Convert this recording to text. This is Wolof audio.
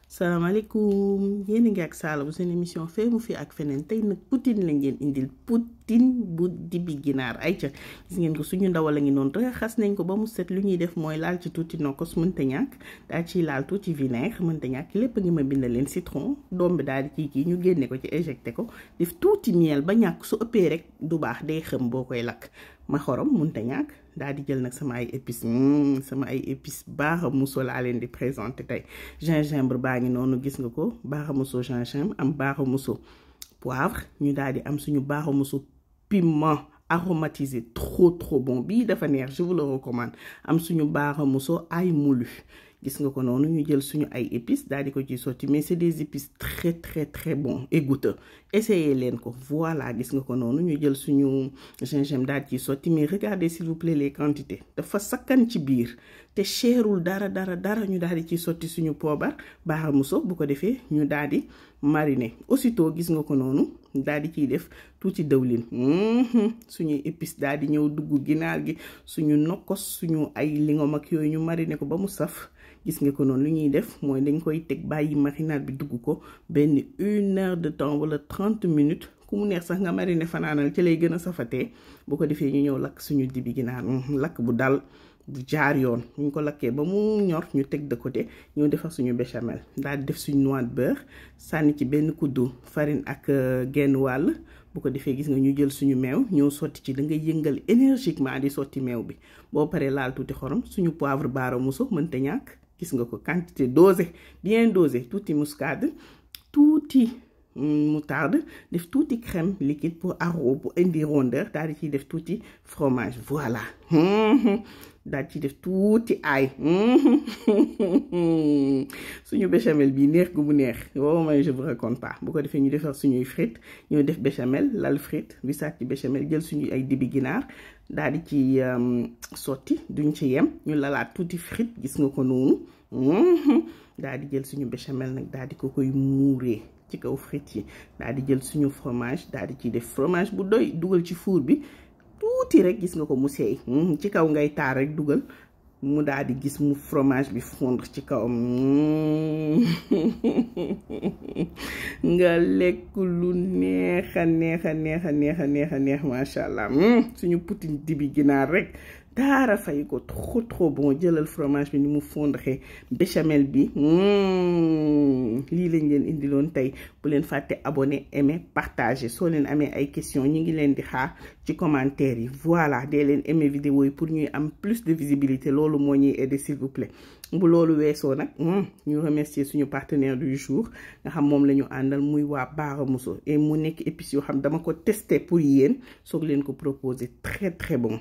salaamaaleykum yéen a ngi ak Sala bu seen émission fee mu fi ak feneen tey nag poutine lañ leen indil poutine bu dibi ginaar ay ca gis ngeen ko suñu ndawal a ngi noonu raxas nañ ko ba mu set lu ñuy def mooy laal ci tuuti nokkos mënta ñàkk daal ciy laal tuuti vinaigre mënta ñàkk lépp a ngi ma bindal leen citron doom bi daal di kii ñu génne ko ci éjecté ko def tuuti miel ba ñàkk su ëppee rek du baax day xëm boo koy lakk ma xorom mënta ñàkk daal di jël nag sama ay épices baaramuso laa leen di présenté tey gingembre baa ngi noonu gis nga ko baaramuso gingembre am baaramuso poivre ñu daal di am suñu baaramuso piment aromatisé trop bon bii dafa neex je vous le recommande am suñu baaramuso ail moulu gis nga ko noonu ñu jël suñu ay épices daal di ko ci sotti mais c'est des épices très bons et goûteux essayez leen ko voilà gis nga ko noonu ñu jël suñu gingembre daal di ci sotti mais regardez s'il vous plaît les quantités dafa sakkan ci biir te cherul dara ñu daal di ci sotti suñu poobar baaramuso bu ko defee ñu daal di mariner aussitôt gis nga ko noonu daal di ciy def tuuti dëwlin suñuy épices daal di ñëw dugg ginaar gi suñu nokkos suñu ay lingom ak yooyu ñu mariner ko ba mu saf gis nga ko noonu lu ñuy def mooy dañ koy teg bàyyi marinade bi dugg ko benn 1 heure de temps wala 30 minutes ku mu neex sax nga mariner fanaanal ci lay gën a safatee bu ko defee ñu ñëw lakk suñu dibi ginaar lakk bu dal bu jaar yoon ñu ko lakkee ba mu ñor ñu teg de côté ñoo defar suñu béchamel daal di def suñu noix de beurre sànni ci benn kuddu farine ak genn wàll bu ko defee gis nga ñu jël suñu meew ñëw sotti ci da ngay yëngal énergiquement di sotti meew bi boo paree laal tuuti xorom suñu poivre baaramuso mënta ñàkk gis nga ko quantité dosée bien dosée tuuti muscade tuuti moutarde def tuuti crème liquide pour arôme bu indi rondeur daal di ciy def tuuti fromage voilà daal ci def tuuti aay suñu béchamel bi neex gu mu neex wow man je vous raconte pas bu ko defee ñu defar suñuy frites ñoo def béchamel lal frites wisaat ci béchamel jël suñu ay dibi ginaar daal di ci sotti duñ ci yem ñu lalaat tuuti frites gis nga ko noonu daal di jël suñu béchamel nag daal di ko koy muuree ci kaw frites yi daal di jël suñu fromage daal di ciy def fromage bu doy dugal ci four bi tuuti rek gis nga ko mu seey ci kaw ngay taar rek dugal mu daal di gis mu fromage bi fondre ci kawam nga lekk lu neex macha allah suñu poutine dibi ginaar rek daara fay ko trop bon jëlal fromage bi ni mu fondre béchamel bi lii lañ leen indiloon tey bu leen fàtte abonné aimer partager soo leen amee ay questions ñi ngi leen di xaar ci commentaire yi voilà dee leen aimer vidéo yi pour ñuy am plus de visibilité loolu moo ñuy aider s'il vous plaît bu loolu weesoo nag ñu remercier suñu partenaire du jour nga xam moom la ñu àndal muy waa baaramuso et mu nekk épices yoo xam dama ko testé pour yéen soog leen ko proposer très bon